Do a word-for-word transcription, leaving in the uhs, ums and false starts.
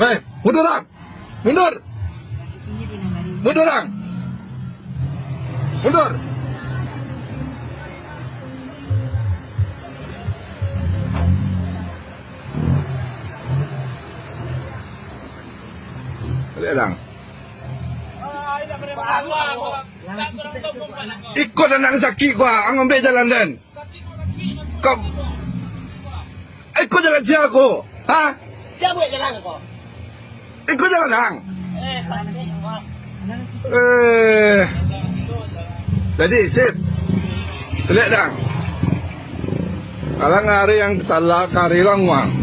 Hei, mundur ang! Mundur! Mundur ang! Mundur! Baliak ang! Iko nan sakik ko, ang ambiak jalan den. Ko, iko jalan sia ko? Ha? Sia buek jalan ko? Iko jalan ang. Eh, jadi sip. Liek dang. Alang ari ang salah, kari lang wang.